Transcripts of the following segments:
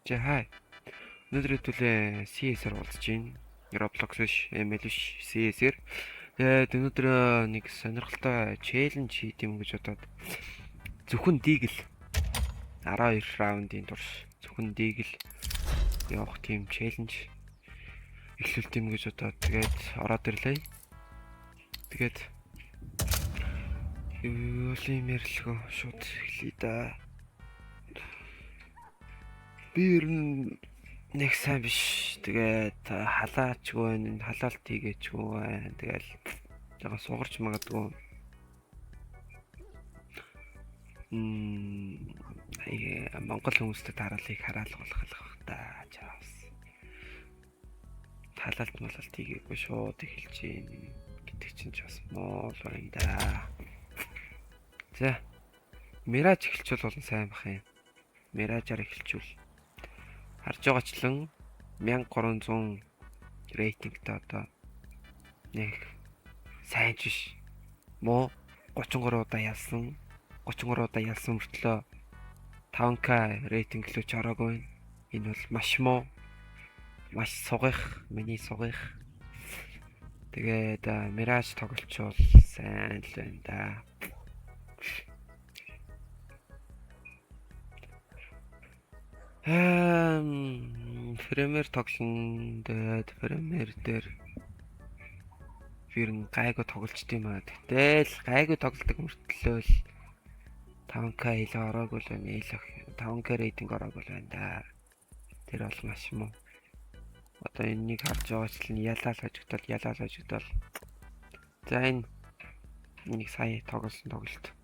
За хай. Өнөөдөр хэдүүлээ CS-ээр уулзж байна. Roblox биш, ML биш, CS-ээр. Тэгээд өнөөдөр нэг сонирхолтой challenge хийх юм гэж бодоод зөвхөн Deagle 12 раундын турш зөвхөн Deagle явах тийм challenge эхлүүлт юм гэж бодоод тэгээд ороод ирлээ. Тэгээд юу юм ярьлгүй шууд эхлэе да. Би ер нь нэг сайн биш. Тэгээд халаачгүй байна, халаалт хийгээчгүй байна. Тэгэл жоохон сугарч магадгүй. Монгол хүмүүстэй тараалыг хараалгуулах байх та. Чаавс. Халаалт малалт хийгээгүй шууд эхэлж гин гэдэг чинь ч бас муу л байна да. За. Mirage эхэлчихвэл бол сайн бах юм. Mirage-аар эхэлчихвэл харж байгаачлан 1300 рейтингтэй одоо нэг сайн ч биш. Муу 33 удаа ялсан. 33 удаа ялсан мөртлөө 5K рейтинг лүү ч ороогүй байна. Энэ бол маш муу. Маш сугих, миний сугих. Тэгээд Mirage тоглолчвол сайн л байна да. Premier тоглоно. Тэгээд Premier дээр ер нь гайгүй тоглолчт юм аа. Гэтэл гайгүй тоглодог мөртлөө л 5K илүү ороогүй л байна. Илүү 5K рейтинг ороогүй л байна да. Тэр бол маш муу. Одоо энэнийг харж байгаачлан ялаал хожигдол, ялаал хожигдол. За энэ энийг сая тоглосон тоглолт.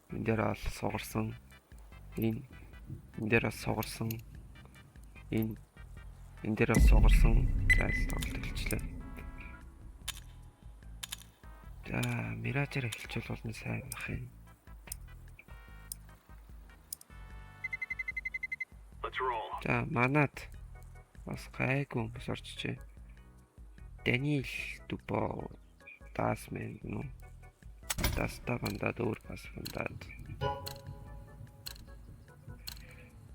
Энэ дээр бол сугарсан. Энэ дээр бас сугарсан. Энэ дээр бас сугарсан. За тоглолт эхэлчихлээ. За Mirage-аар эхэлчихвэл бол нь сайн байх юм. За манад бас гайгүй хүмүүс орчихжээ. Даниэл Дубо Дасмен нү. Даста бандад өөр бас бандад.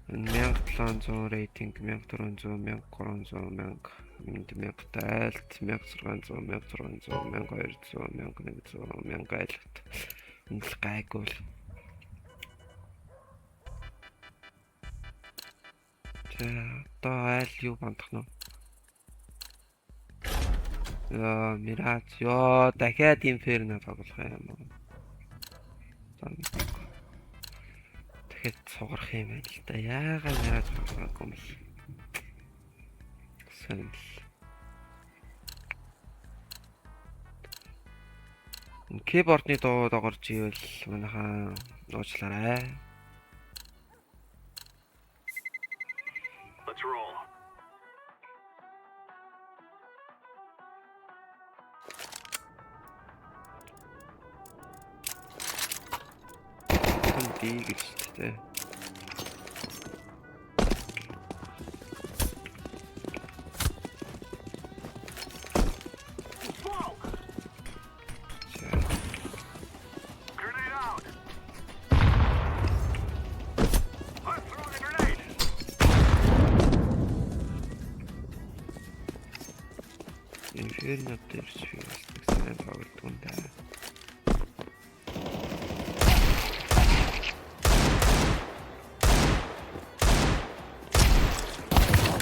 1700 рейтинг, 1400, 1300, 1000, 1000 айлт, 1600, 1600, 1200, 1100, 1000 айлт. Энэ л гайгүй л. За одоо айл юу бандах нь? Яа, Mirage. Йоо, дахиад Inferno тоглох юм уу? За дахиад сугарах юм байна л да. Яагаад Mirage тоглоогүй юм бэ? Сонирхол. Keyboard-ны дуу догорж ивэл манайхаа уучлаарай. Let's roll. Тон Deagle шүү дээ. Smoke! За Grenade out! I'm throwing a grenade! Inferno дээр ч би бас нэг сайн тоглодог юм да.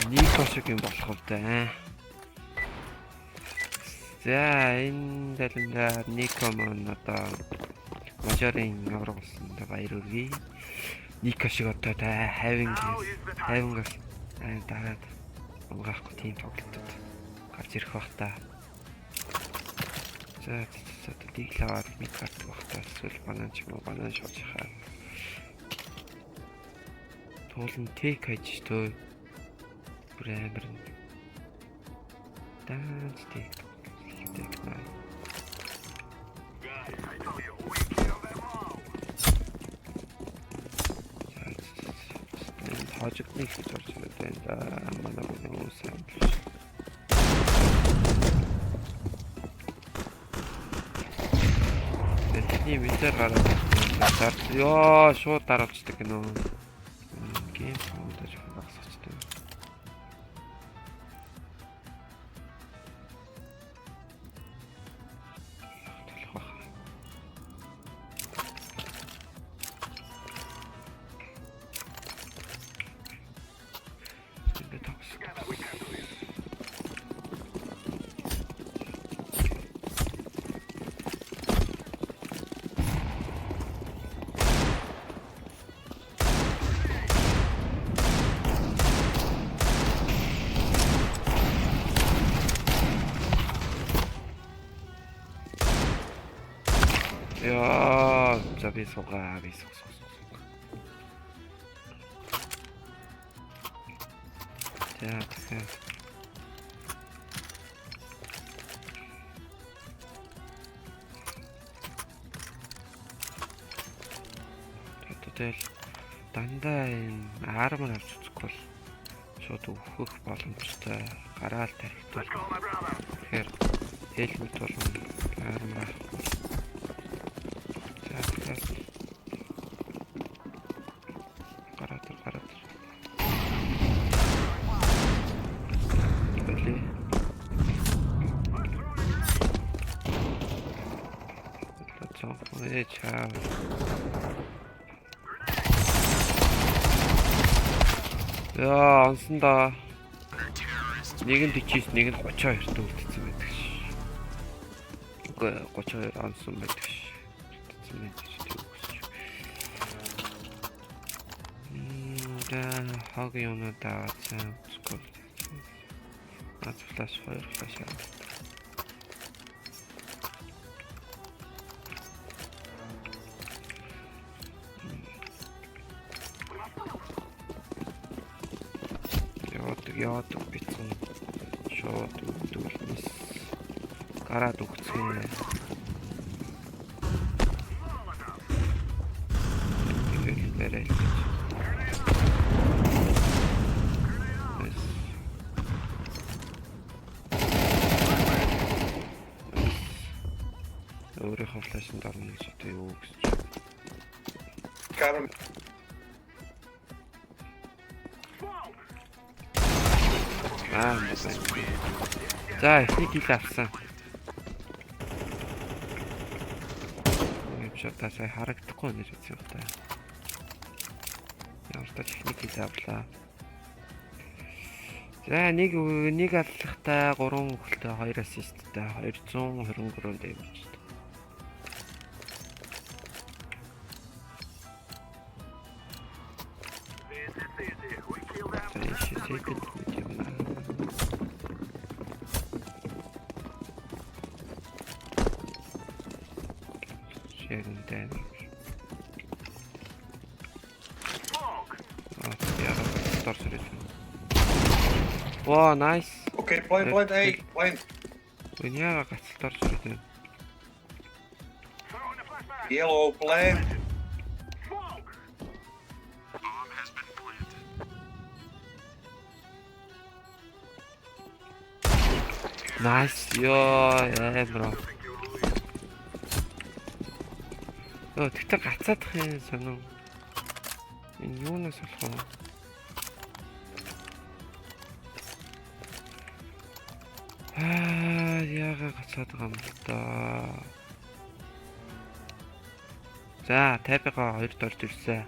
Нико шиг юм болох уу да. За энэ далиндаа Нико маань одоо мажорын авраг болсон да баяр хүргэе. Нико шиг одоо та хавингаас аа дараад унгаахгүй тийм тоглолтод гарч ирэх бах та. За за Deagle аваад mid гардаг бах та. Эсвэл банан ч юм уу банан шууд хаа. Туулн тек хайж төө. Бүр амар нь. Даанч тек. Тек наа. Guys, I tell you, we kill them all! За хожигдны гэж орж ирээд байна да. Манай бүхэн хүмүүс сайн л. Тэний мэдээр гараад дард. Йоо, шууд даравчдаг гинөө. Гейм саундаж. Багсчтай. Төлөх бах. Ингээд тогс. Яа, за би суугаа, би суу суу суу. За, тэгэхээр одоо тэгэл дандаа энэ armor авч үзэхгүй бол шууд өөхөх боломжтой, гараал тарихтай. Let's go, my brother. Тэгэхээр helmet болон armor авах. За, тэгэхээр гараад ир, гараад ир. Бэлээ. Ээ чаа. Яа, онсон да. Нэг нь 49, нэг нь 32-т үлдсэн байдаг ш. Үгүй 32 онсон байдаг ш. Үлдсэн байдаг ш. Тийм үгс. Да, хог юмнууд аваацсан. Скол. Наад flash 2 flash аваад. Яваадаг, яваадаг битсэн. Шууд өгдөг мис. Гараад өгцгөө. Тэгэл барай л гэж. Nice. Nice. Өөрийнхөө flash анд орно гэж одоо юу гэсэн чи. Got him. Аа, мөн. За, эхний kill авсан. Юм шиг та сая харагдахгүй нэр үзсэн юм та. Ямар ч тач эхний kill авлаа. За, нэг нэг аллахтай 3 хөлтэй 2 assist тай 223 damage. This is easy. We kill them. За, энэ second мэт юм аа. Sharing damage. Smoke. Аа, яагаад дор сөрөж байна. Ваа, nice. Okay, plant, plant A, plant. Энэ яагаад гацалт орж ирээд байна? Throwing a flashbang. Yellow plant. Smoke. Nice. Йоо, амар. Йоо, тэгтээ гацаадах юм сонин. Энэ юунаас болох вэ? Аа, яагаад гацаад байгаа юм л доо. За, 50-гаа хоёрт орж ирсэн.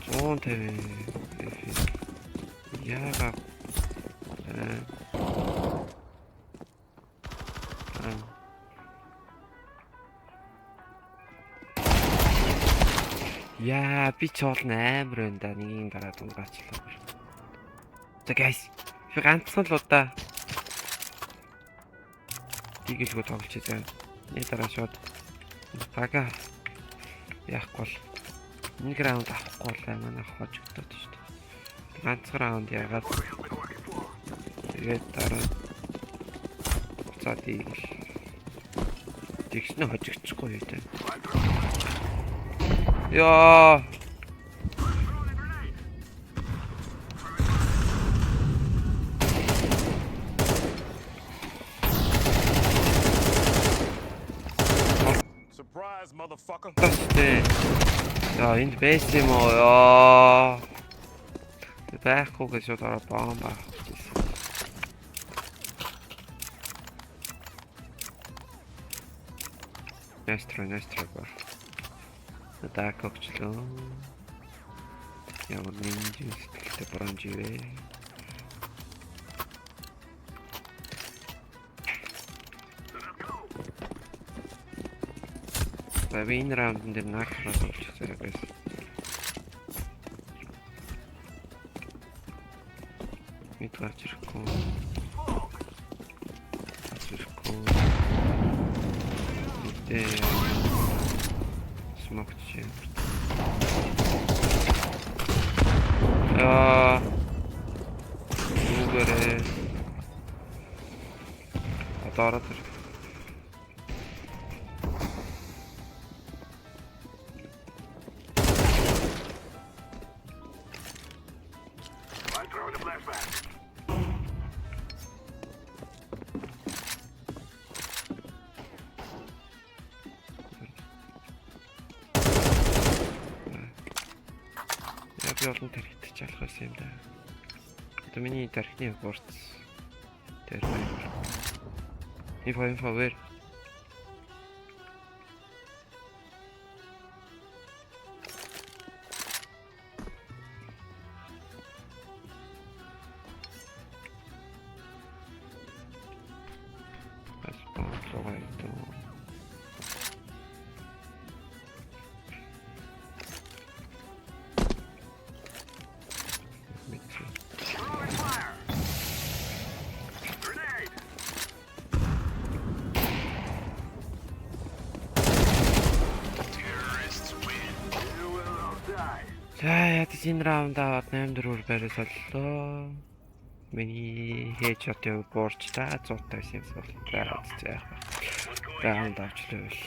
150. Яагаад аа. Аа. Яа, би ч бол амар байна да. Нэгийн дараа дунгаачлаа. За guys, би ганцхан л удаа дигэлгүй тоглож байгаа. Нэг дараа шууд бага яахгүй бол нэг раунд авахгүй бол манай хожигдоод шүү дээ. Ганцхан раунд яагаад тэгээд дараа буцаад ийгэл тэгснэ хожигдчихгүй юу дээ. Яа. Surprise, motherfucker. Тастэй. За энд байсан юм уу? Яа. Байхгүй гэж шууд ороо бомб авчихсан. Nice try, nice try бро. Дак өгчлөө. Ямар нэгэн сэтгэлтэй бронж ивэ. За би энэ раундн дээр нак раунд болчихсон байсан. Мэд гарч ирэхгүй. Гарч ирэхгүй. Мэдээ. Smoke чи. Аа. Нүгэрээ. Одоо ороод ир. I'm throwing a flashbang. Яг би олон тархит чалах байсан юм да. Одоо миний тархины борц тэр байна. Info info where? Бас боолоо гэдэг. Мэдсэн. Throwing fire. Grenade. Terrorists win. You will all die. За ядаж энэ раунд аваад 8-4-ээр бариас боллоо. Миний headshot яг буурч та 157 бол за яах вэ? Раунд авчлаа байл.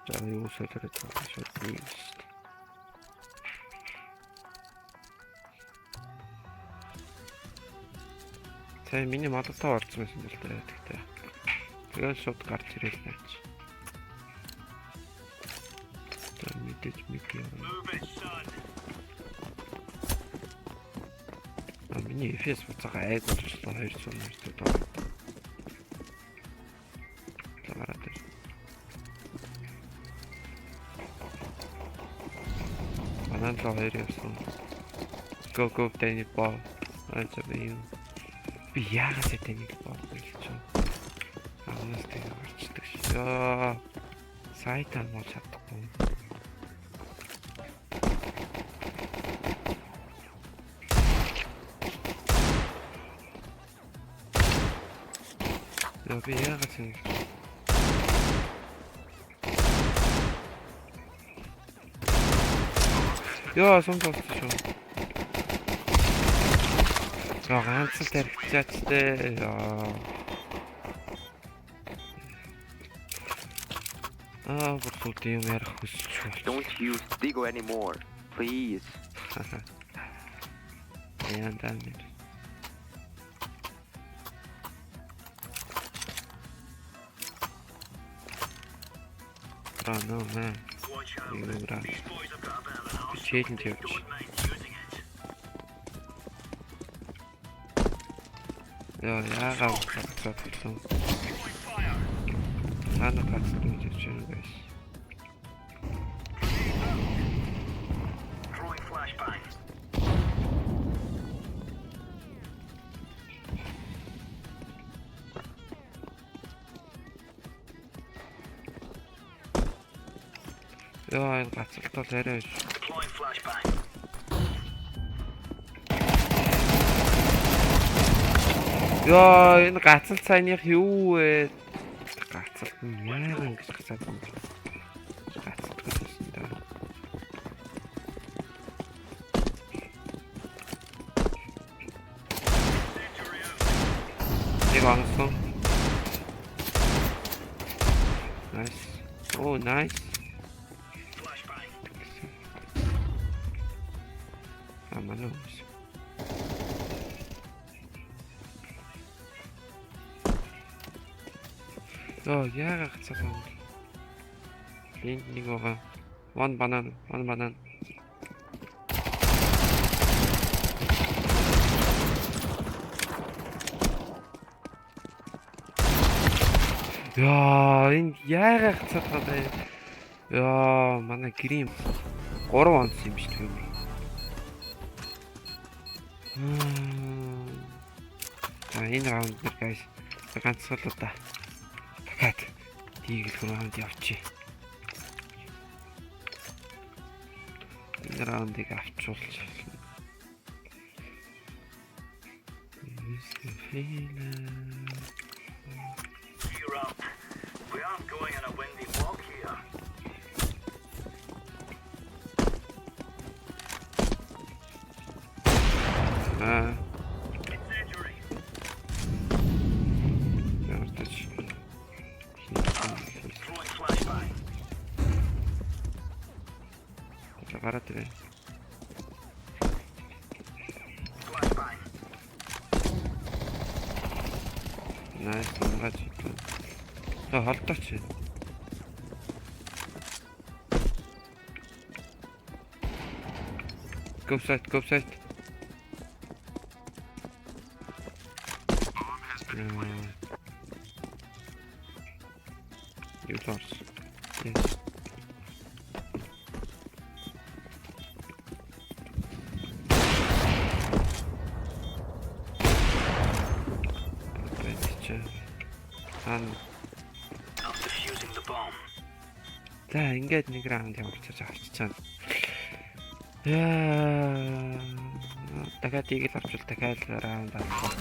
За юу солиороод байгаа шууд юм шүү дээ. Сая миний молотов орсон байсан л дээ тэгтээ. Тэгээд шууд гарч ирэл наач. За мэдээж мэдээ. Move it, son. А миний FPS буцаага айг болчихлоо 200 200 доо. За гараад ир. Банан руу хоёр явсан. Go go Danny Ball. Аа би юм. Би яагаад Danny Ball гэж чинь. Амнаас тэгээ гарчдаг ш. Яа. Сайтаа муу чадахгүй. Яа би яагаад ингэ. Яа сум болсон шүү. За ганц л тархичаач те. Яа. Аа бүр сүлд юм ярих хүсэж байна. Don't use Digo anymore, please. Яа даа мэр. Ah no man. Watch out. Юу юм раа. These boys have got a bit of an Би arsenal. challenge явууч. Don't mind using it. Яа яагаад гацаад хэлсэн. Throwing fire. Цаана гацсан гэж байна guys. Throwing flashbang. Яа энэ гацалт бол арай биш. Deploying flashbang. Яа энэ гацалт саяных юу вэ? Гацалт нь яагаад ингэж гацаад юм бэ? Гацалт гэсэн да. Нэг онсон. Nice. Oh, nice. Flashbang. А манай хүмүүс. Оо, яагаад гацаад юм бэ? Энд нэг байгаа. One banana, one banana. Яа, энэ яагаад цадгаа бэ? Яа, манай грим 3 онц юм шүү дээ. За энэ раунд дээр guys ганцхан л удаа дахиад тийгэл раунд явчих. Энэ раундыг авчуулж. Gear up. We aren't going on a windy walk here. Аа, Incendiary. ямар тач. Throwing flashbang. За гараад ирээ. Flashbang. Nice, унгааж идлээ. За холдооч. Go side, go side. You lost. Yes. Байж. Ан I'm defusing the bomb. За ингээд нэг раунд ямарчаж авчичаана. Яа. Дахиад ийгэл авчвал дахиад раунд авах.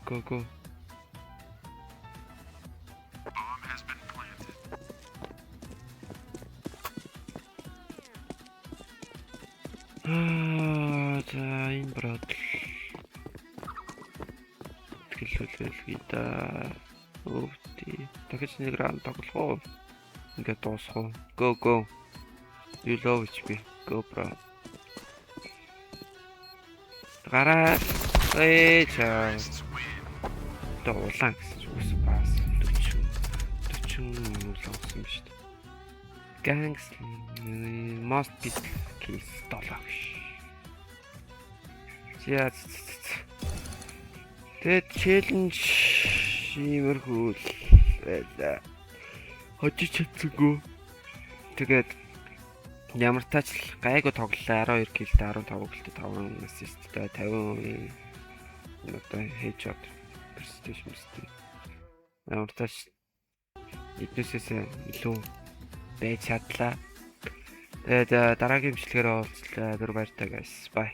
Go go. Аа, за энэ брат. Тгэлүүлэлгүй да. Өвти. Дахиж нэг раунд тоглох уу? Ингээд дуусах уу? Go go. You love HP. Go bro. Гараа. Ээ чаа. Одоо улаан гэсэн чинь үс бас 40 40 улаан гэсэн юм шүү дээ. Gangs most big case 7 гэж. За. Тэгээд challenge иймэрхүү л байлаа. Хожиж чадсангүй. Тэгээд ямар тач л гайгүй тоглолоо. 12 kill тэй, 15 kill тэй, 5 assist тэй, 50% одоо headshot precision мэт. Ямар тач эднээсээс илүү байж чадлаа. Тэгээд дараагийн бичлэгээр уулзлаа. Түр баяртай guys. Bye.